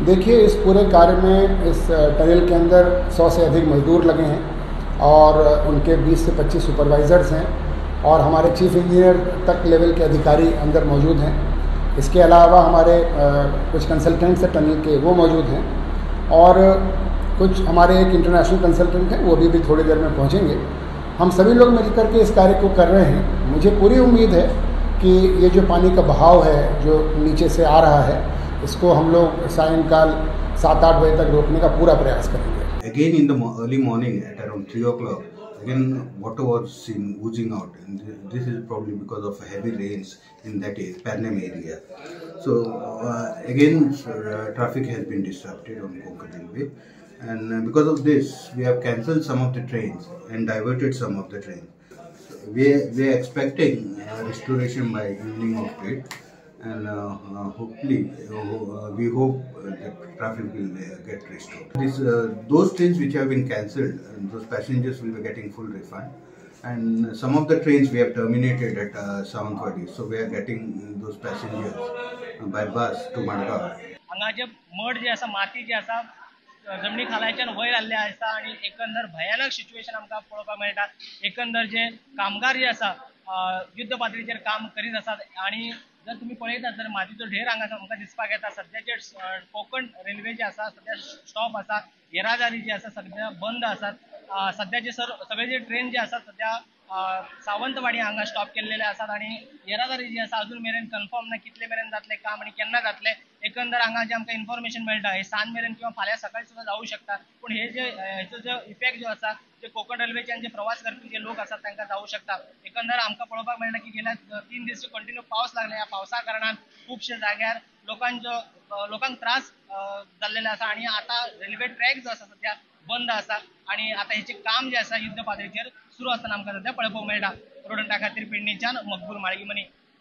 देखिए, इस पूरे कार्य में इस टनल के अंदर 100 से अधिक मजदूर लगे हैं और उनके 20 से 25 सुपरवाइज़र्स हैं और हमारे चीफ इंजीनियर तक लेवल के अधिकारी अंदर मौजूद हैं। इसके अलावा हमारे कुछ कंसल्टेंट्स हैं टनल के, वो मौजूद हैं और कुछ हमारे एक इंटरनेशनल कंसल्टेंट हैं, वो भी थोड़ी देर में पहुंचेंगे। हम सभी लोग मिल करके इस कार्य को कर रहे हैं। मुझे पूरी उम्मीद है कि ये जो पानी का बहाव है जो नीचे से आ रहा है, इसको हम लोग सायंकाल 7-8 बजे तक रोकने का पूरा प्रयास करेंगे। Again in the early morning at around 3 o'clock, again water was seen oozing out, and this is probably because of heavy rains in that Pernem area. So again traffic has been disrupted on Konkan Railway, and because of this we have cancelled some of the trains and diverted some of the trains. We are expecting restoration by evening of it, and hopefully we hope that traffic will get restored. Those trains which have been cancelled, those passengers will be getting full refund, and some of the trains we have terminated at Sawantwadi, so we are getting those passengers by bus to Madgaon. हांगा जे mud जे आसा, माती जी आसा जमनी खालायच्यान वयर आयिल्ले आसा आनी एकंदर भयानक सिच्युएशन आमकां पळोवपाक मेळटा. एकंदर जे कामगार जे आसा युद्ध पातळीचेर काम करीत आसात आनी जर तुम्ही पळयतात तर मातीचो ढेर हांगा आमकां दिसपाक येता. सद्याचे कोंकण रेल्वे जे आसा सद्या स्टॉप आसा, येरादारी जी आसा सद्या बंद आसात. सद्याचे सगळे जे ट्रेन जे आसात सद्या सावंतवाडी हांगा स्टॉप केल्लेले आसात आनी येरादारी जी आसा अजून मेरेन कन्फर्म ना कितले मेरेन जातले काम आनी केन्ना जातले. एकंदर हांगा जे आमकां इन्फॉर्मेशन मेळटा हे सांज मेरेन किंवा फाल्यां सकाळी सुद्दां जावं शकता, पूण हे जे हेचो जो इफेक्ट जो आसा जे कोंकण रेल्वेचे आनी जे प्रवास करपी जे लोक आसात तांकां जावं शकता. एकंदर आमकां पळोवपाक मेळटा की गेल्या 3 दीस कंटिन्यू पावस लागले, ह्या पावसा कारणान खुबशे जाग्यार लोकांक त्रास जाल्लेले आसा आनी आतां रेल्वे ट्रॅक जो आसा सद्या बंद आसा आनी आतां हेचें काम जें आसा युद्ध पातळीचेर सुरू आसतना आमकां सद्या पळोवपाक मेळटा. रोडंटा खातीर पेडणेच्यान मकबूल माळगीमनी.